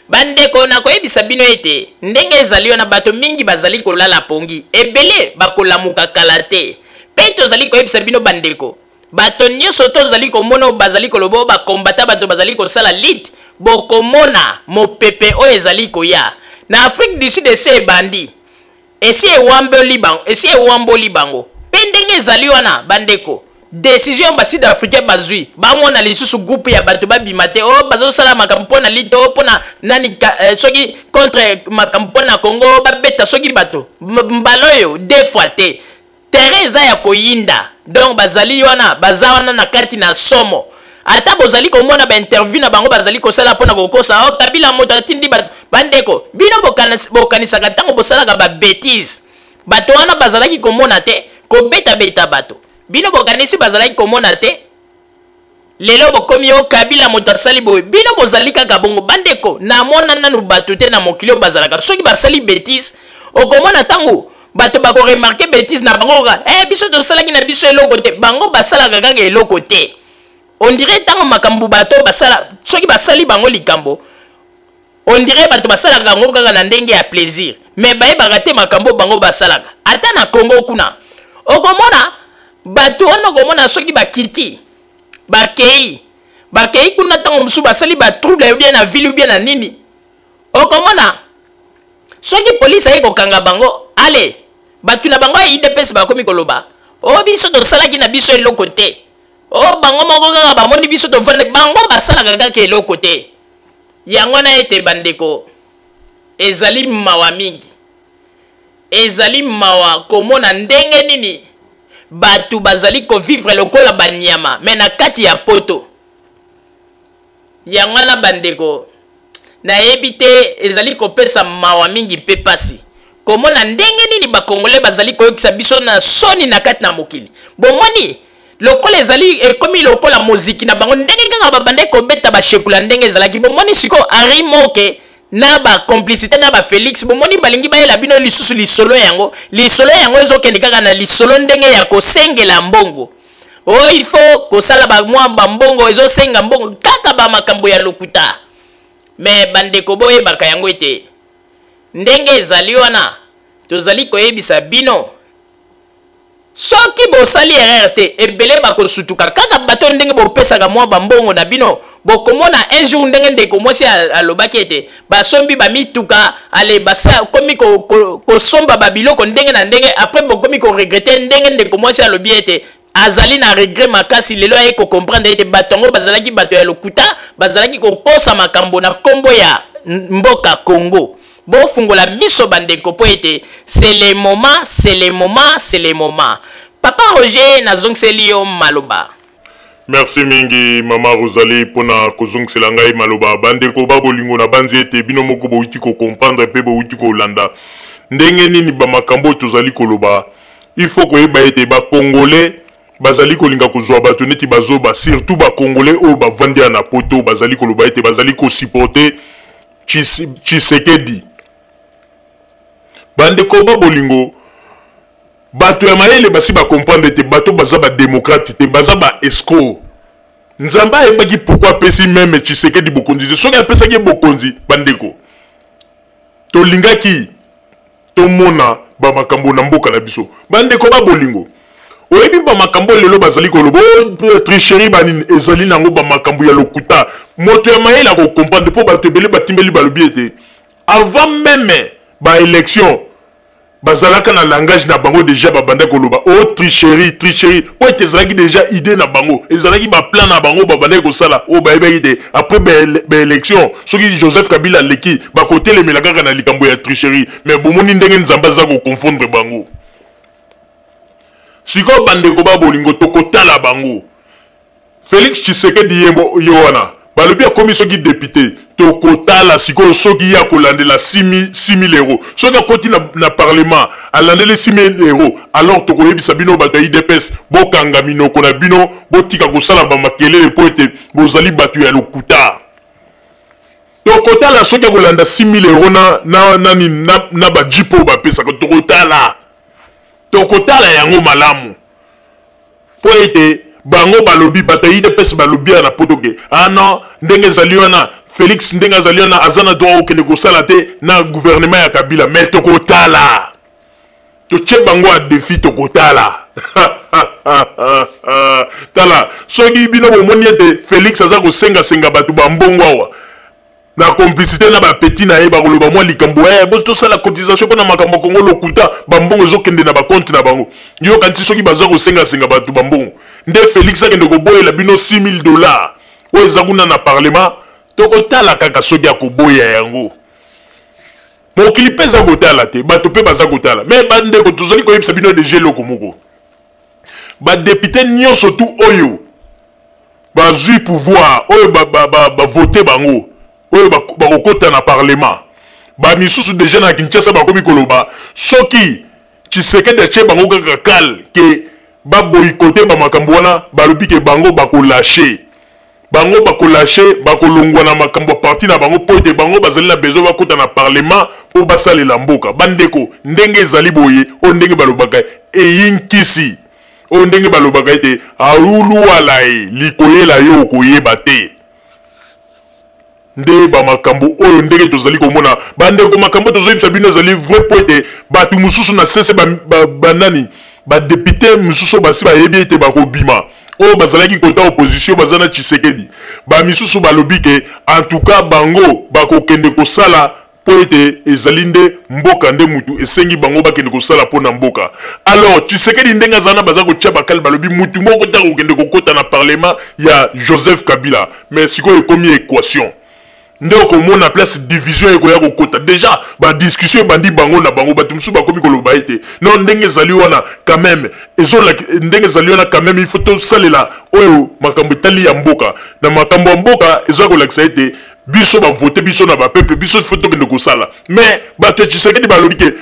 Bandeko, nakoyebisa bino ete ndenge ezali wana, bato mingi bazali kolala pongi, ebele bakolamuka kala te. Mpe tozali koyebisa bino, bandeko, bato nyonso tozali komona oyo bazali koloba oyo bakombata, bato bazali kosala lutte, bokomona mopepe oyo ezali koya na Afrique du Sud. Esi ebandi, esi ewamboli bango, esi ewamboli bango. Mpe ndenge ezali wana, bandeko, décision basud africain bazwi, bamona lisusu groupe ya bato babima te oyo bazosala makambo mpo na lutte oyo, mpo na nani, soki contre makambo mpo na Congo, babeta soki bato mbala oyo deux fois te. Terrain eza ya koyinda. Donc bazali wana, baza wana na kati na somo. Ata bozali komona bainterview na bango bazali kosala mpona kokosa o oh, Kabila moto atindi bato. Bandeko, bino bokanisaka ntango bosalaka babétise, bato wana bazalaki komona te kobetabeta bato? Bino bokanisi bazalaki komona te? Lelo bokomi o Kabila moto asali boye. Bino bozali kaka bongo. Bandeko, namona nanu bato te na mokili oyo bazalaka soki basali bétise, okomona ntango bato bakoremarquer bétise na bango kaka biso tosalaki na biso eloko te. Bango basalaka kaka eloko te. On dirait ntango makambo bato basala, soki basali bango likambo, on dirait bato basalaka yango kaka na ndenge ya plaisir, mais bayebaka te makambo bango basalaka. Ata na Congo kuna, okomona bato wana, okomona soki bakiti, bakei, bakei kuna, ntango mosusu basali batrouble bien na ville bien na nini, okomona soki polise aye kokanga bango, ale bato na bango ya UDPS bakomi koloba: "O biso tosalaki na biso eloko te, o bango moko kaka bamoni biso tovanda." Bango basalaka kaka eloko te. Yango wana ete, bandeko, ezali mawa mingi, ezali mawa komona ndenge nini bato bazali kovivre lokola banyama me na kati ya poto. Yango wana, bandeko. Nayebi te, ezali kopesa mawa mingi mpe pasi komona ndenge nini ba Congolais bazali koyokisa biso na soni na kati na mokili. Bomoni lokola ezali ekomi lokola moziki na bango ndenge kaka babandaki kobeta bashekula ndenge ezalaki. Bomoni sikoyo Henri Moke na ba complicité na ba Felix, bomoni balingi bayela bino lisusu lisolo yango. Lisolo yango ezokende kaka na lisolo ndenge ya kosengela mbongo. Oh, il faut kosala ba mwa ba mbongo, ezosenga mbongo kaka ba makambo ya lokuta. Me bandeko, boyebaka yango ete ndenge ezali wana, tozali koyebisa bino, soki bosali erreur te, ebele bakosutuka kaka bato ndenge bopesaka mwa bambongo na bino. Bokomona un jour ndenge ndeko mwasi alobaki ete basombi bamituka, ale bakomi kosomba babiloko ndenge na ndenge, après bokomi koregrete. Ndenge ndeko mwasi alobi ete azali na regret makasi lelo, aye kocomprendre ete bato yango bazalaki bato ya lokuta, bazalaki kokosa makambo na nkombo ya mboka Congo. Bofungola miso bandeko, mpo ete c'est le moment, c'est le moment, c'est le moment. Papa Roger, nazongiseli yo maloba. Merci mingi mama Rosalie mpona kozongisela ngai maloba. Bandeko ba bolingo, na banzi ete bino moko bowuti kocomprendre mpe bowuti kolanda ndenge nini bamakambo oyo tozali koloba. Il faut koyeba ete bacongolais bazali kolinga kozwa bato neti bazoba, surtout bacongolais oyo bavandi ya na poto, bazali koloba ete bazali kosupporte Tshisekedi. Bandeko ba bolingo, bato ya mayele basi bacomprendre ete bato baza badémocrate te, baza ba escroc. Nzambe ayebaki pourquoi apesi meme Tshisekedi bokonzi te. Soki apesaki ye bokonzi, bandeko, tolingaki tomona bamakambo na mboka na biso. Bandeko ba bolingo, oyebi bamakambo lelo bazali koloba oh, tricherie banini, ezali nango bamakambo ya lokuta. Moto ya mayele akocomprendre, mpo bato ebele batimbeli, balobi ete avant meme baélection bazalaka na langage na bango deja, babanda koloba o oh, tricherie, tricherie, po ete ezalaki deja idée na bango, ezalaki baplan na bango babandaki kosala oyo bayebaki te après baélection soki Joseph Kabila aleki, bakotelemela kaka na likambo ya tricherie. Mais bomoni ndenge Nzambe aza koconfondre bango sikoyo. Bandeko ba bolingo, tokotala bango. Félix Tshisekedi ye wana balobi akomi soki député, tokotala sikoyo soki ye akolandela 6000 euros. Soki akoti na parlement, alandeli 6000 euros, alors tokoyebisa bino bato ya UDPS, bokanga minoko na bino, botika kosala bamakelele mpo ete bozali bato ya lokuta. Tokotala soki akolanda 6000 euros na bajeep oyo bapesaka. Tokotala yango malamu, mpo ete bango balobi, bato ya UDPS balobi ya na poto ke ah non, ndenge ezali wana, Félix ndenge azali wana, aza na droit okende kosala te na gouvernement ya Kabila. Mais tokotala, totie bango ya défi, tokotala. Tala, soki bino bomoni ete Félix aza kosengasenga bato bambongo awa na complicité na bapeti na ye, bakoloba mwa likambo eh, tosala cotisation mpona makambo ya Kongo, lokuta, bambongo ezokende na bacompte na bango. Yokanisi soki baza kosengasenga bato bambongo nde Félix akende koboyela bino 6000 dollars oyo eza kuna na parlement. Tokotala kaka soki akoboya yango. Mokili mpe eza kotala te, bato mpe baza kotala. Me bandeko, tozali koyebisa bino deja eloko moko: badéputé nyonso tu oyo bazwi pouvoir, oyo bavote bango, oyo bakokota na parlement, bamisusu deja na Kinshasa bakomi koloba soki Tshisekedi atie bango kaka kal ke baboyikote bamakambo wana, balobi ke bango bakolâcher, bango bakolâcher, bakolongwa na makambo ya parti na bango, mpo ete bango bazali na besoin bakota na parlement mpo basalela mboka. Bandeko, ndenge ezali boye, oyo ndenge balobaka eyinkisi, oyo ndenge balobaka ete auluwala ye likoyela yo okoyeba te nde bamakambo oyo ndenge tozali komona. Bandeko, makambo tozoyebisa bino ezali vrai, po ete bato mosusu na sese banani, badéputé mosusu basi bayebi ete bakobima, oyo bazalaki kota opposition, baza na Tshisekedi. Bamisusu balobi ke en tout cas bango bakokende kosala mpo ete ezali nde mboka nde mutu esengi bango bakende kosala mpo na mboka. Alors Tshisekedi ndenge aza na, baza kotia bakale, balobi mutu moko te akokende kokɔta na parlement ya Joseph Kabila. Mais sikoyo ekomi équation nde okomona place division ekoya kokota. Déjà badiscussion ebandi bango na bango. Bato mosusu bakomi koloba ete non, ndenge ezali wana quand même, ndenge ezali wana quand même, il faut tosalela oyo makambo etali ya mboka. Na makambo ya mboka eza kolakisa ete Biso bavote biso na bapeuple, biso faut tokende kosala. Mais bato ya Tshisekedi balobi ke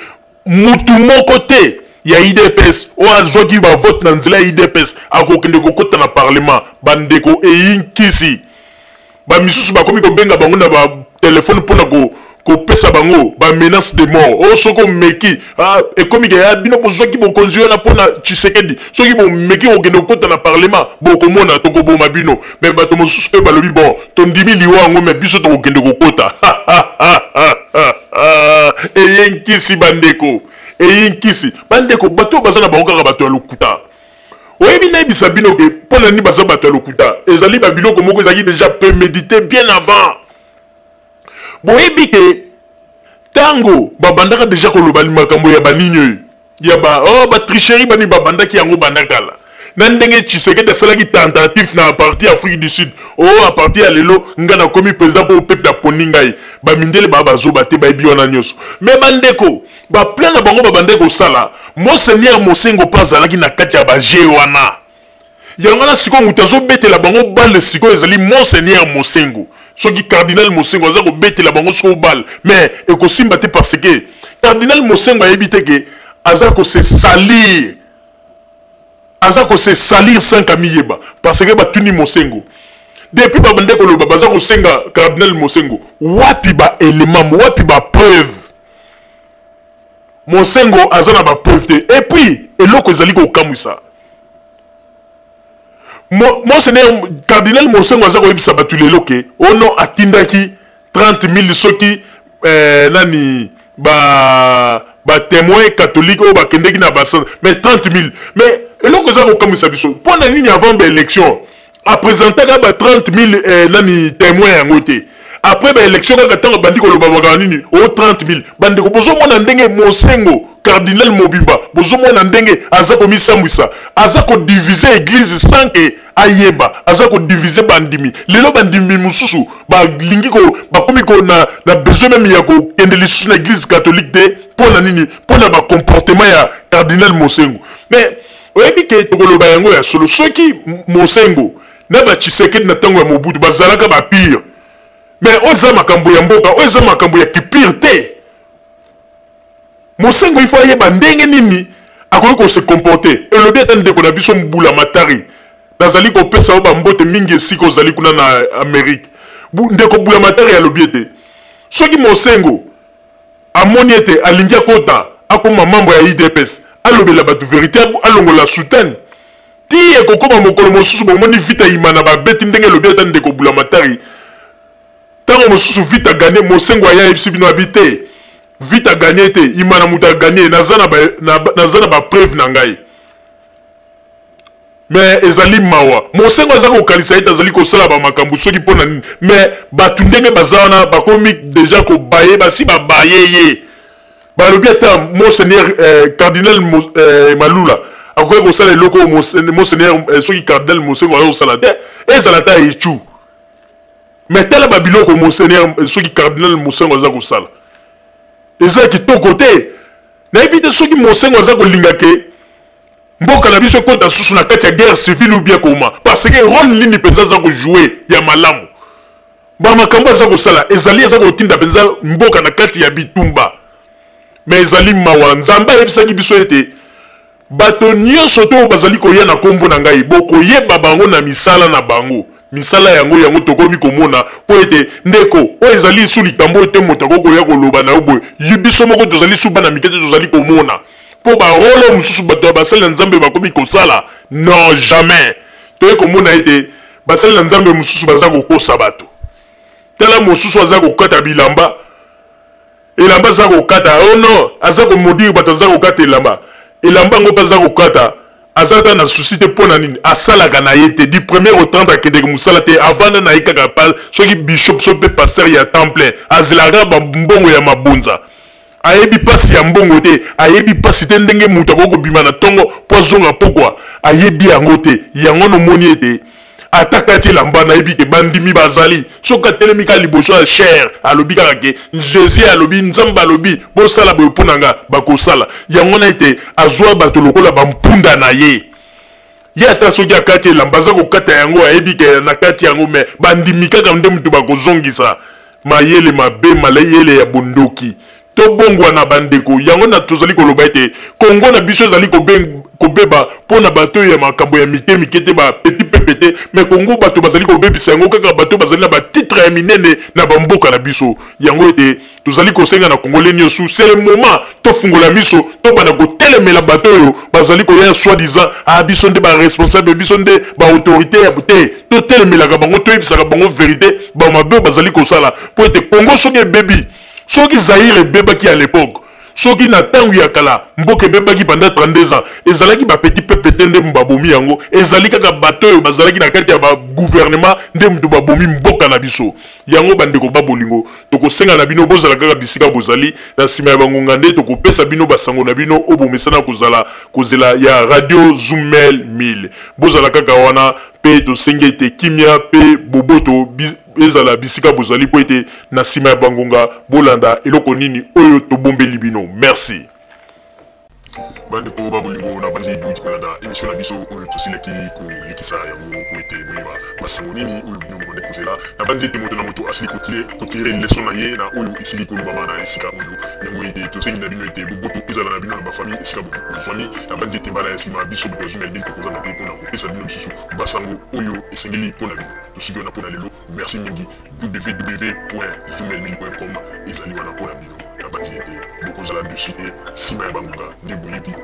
mutu moko te ya UDPS oyo azwaki bavote na nzela ya UDPS akokende kokota na parlement. Bandeko, eyi nkisi. Bamisusu bakomi kobenga bango na batelefone mpona kopesa bango bamenace de mort. Oyo soki omeki, ah, ekomi ke ah, bino bozwaki bokonzi wana mpona Tshisekedi, soki bomeki kokende kokota na parlement, bokomona tokoboma bino. Me bato mosusu mpe balobi bon, tondimi liwa yango, me biso tokokende kokota. Eye nkisi bandeko, eye nkisi bandeko. Bato oyo baza na bango kaka bato ya lokuta. Oyebi, nayebisa bino ke mpo na nini baza bato ya lokuta? Ezali babiloko moko ezalaki déjà prémédité bien avant. Boyebi ke ntango babandaka deja koloba makambo ya banini oyo ya ba, oh, batricherie bani, babandaki yango banda kala na ndenge Tshisekedi asalaki tentative na parti Afrique du Sud. O oh, a partir ya lelo nga nakomi président mpo peuple aponi ngai. Bamindele baa bazoba te, bayebi wana nyonso. Me bandeko, baplan na bango babandaki kosala, Monseigneur Mosengo mpe azalaki na kati ya baje wana. Yango wana sikoyo moto azobetela bango bale sikoyo ezali Monseigneur Mosengo. Soki Cardinal Mosengo aza kobetela bango sikoyo bale, mais ekosimba te, parce que Cardinal Mosengo ayebi te ke aza kose salir, aza kose salir sans kamiyeba. Parce que batuni Mosengo depuis babande koloba, baza kosenga Cardinal Mosengo wapi baélément, wapi bapreuve. Mosengo aza na bapreuve te. Et puis eloko ezali kokamwisa, Monseigneur Cardinal Mosengo aza koyebisa bato lelo ke ono atindaki 30 000 soki nani ba batémoin catholique oyo bakendeki na basan, mais 30 000. Mais eloko eza kokamwisa biso, mpo na nini avant baélection apresentaka ba 30 000 nani témoin yango te? Après baélection kaka ntango bandi koloba makambo nini o 30 000. Bandeko, bozomona ndenge Mosengo cardinal mobimba, bozomona ndenge aza komisambwisa, aza kodivise église sans ke ayeba, aza kodivise bandimi. Lelo bandimi mosusu balingi ko bakomi ko na besoin même ya kokende lisusu na église catholique te. Mpo na nini? Mpo na bacomportement ya Cardinal Mosengo. Mais oyebi ke tokoloba yango ya solo, soki Mosengo na batshisekedi na ntango ya Mobutu bazalaka bapire, mais oyo eza makambo ya mboka, oyo eza makambo ya kipire te. Mosengo ifo ayeba ndenge nini akoki kose comporter. Elobi ata ndeko na biso Mbula Matari, nazali kopesa yo bambote mingi esika ozali kuna na Amérique. Ndeko Bula Matari alobi ete soki Mosengo amoni ete alingi akota, akoma membre ya UDPS, alobela bato vérité, alongola soutane ti ekokoma mokolo mosusu. Bomoni Vita Imana babeti ndenge elobi ata ndeko Bula Matari. Ntango mosusu Vita gagné, Mosengo aya ayebisi bino abi te, Vita gagné te, Imana moto agagné, naza na bapreuve na ngai. Mais ezali mawa, Mosengo aza kokanisa ete azali kosala bamakambo soki mpo na nini, mais bato ndenge baza wana bakomi deja kobaye, basi babaye ye. Balobi ata Monseigneur Cardinal Malula akoki kosala eloko oyo Monseigneur soki Cardinal Mosengo aza kosala te, ezala ata echu. Mais tala babiloko Monseigneur soki Cardinal Mosengo aza kosala, eza kitoko te. Nayebi te soki Mosengo aza kolinga ke mboka na biso ekota susu na kati ya guerre civile ou bien koma, parce que rôle nini mpenza aza kojouer ya malamu? Bamakambo aza kosala ezali aza kotinda mpenza mboka na kati ya bitumba. Me ezali mawa. Nzambe ayebisaki biso ete bato nyonso to bazali koya na nkombo na ngai, bokoyeba bango na misala na bango. Misala yango, yango tokomi komona, mpo ete ndeko oyo ezali lisu likambo oyo te moto akoki koya koloba na yo boye. Biso moko tozali su bana mike te, tozali komona mpo barole mosusu bato ya basali na Nzambe bakomi kosala. Non, jamais. Toye komona ete basali na Nzambe mosusu baza kokosa bato. Tala mosusu aza kokata bilamba, elamba aza kokata, oh non, aza komodire bato, aza kokata elamba, elamba yango mpe aza kokata, aza ata na susi te. Mpo na nini? Asalaka na ye te du premier au 30, akendeke mosala te, avanda na ye kaka soki bishop soki mpe pasteur ya temps plein, azelaka bambongo ya mabonza. Ayebi mpasi ya mbongo te, ayebi mpasi te ndenge moto akoki kobima na ntongo mpo azonga pokwa, ayebi yango te. Yango nomoni ete ata kati elamba, nayebi ke bandimi bazali, soki atelemi kaka liboso ya chere, alobi kaka ke Jésus alobi, Nzambe alobi bosala boye mpo na nga, bakosala yango. Na ete azwa bato lokola bampunda na ye, ye ata soki akati elamba, aza kokata yango, ayebi ke na kati yango, me bandimi kaka nde moto bakozongisa. Mayele mabe, malayele ya bondoki. Tobongwana bandeko, yango na tozali koloba ete Congo na biso ezali kobeba mpo na bato ya makambo ya mike mike te, ba petit peuple te, mais Congo bato bazali kobebisa yango kaka bato bazali na ba titre ya minene na bamboka na biso. Yango ete tozali kosenga na Congolais nyonso, c'est le moment tofungola miso, tobanda kotelemela bato oyo bazali koya soi-disant ah biso nde ba responsable, biso nde ba autorité ya te. Totelemelaka bango, toyebisaka bango verité ba mabe oyo bazali kosala, mpo ete Congo soki ebebi, soki Zaïre ebebaki à l'époque, soki na ntango ya kala mboka ebebaki pendant 32 ans, ezalaki ba petit peuple te nde babomi yango, ezali kaka bato oyo bazalaki na kati ya ba gouvernement nde mutu babomi mboka na biso. Yango bandeko ba bolingo, tokosenga na bino bozala kaka bisika bozali, na nsima ya bangonga nde tokopesa bino basango na bino oyo bomesana kozala kozela ya radio Zumel 1000. Bozala kaka wana, mpe tosengi ete kimia mpe boboto ezala bisika bozali, mpo ete na nsima ya bangonga bolanda eloko nini oyo tobombeli bino. Merci. Bandeko ba bolingo, na banzi bouti kolanda emission na biso oyo tosilaki kolekisa yango mpo ete boyeba basango nini oyo bino bobandaki kozela. Na banzi ete moto na moto asili kotire leson na ye na oyo esili kolobama na esika oyo. Yango ete tosengi na bino ete boboto ezala na bino na bafamille esika bozwami. Na banzi ete mbala ya nsima biso bato ya Zumel 1000 tokozanga te mpo na kopesa bino lisusu basango oyo esengeli mpo na bino. Tosuki wana mpo na lelo. Merci mingi. www.zumel1000.com ezali wana mpo na bino. Nabanzi ete bokozala dessus te nsima ya bangonga nde boyebi.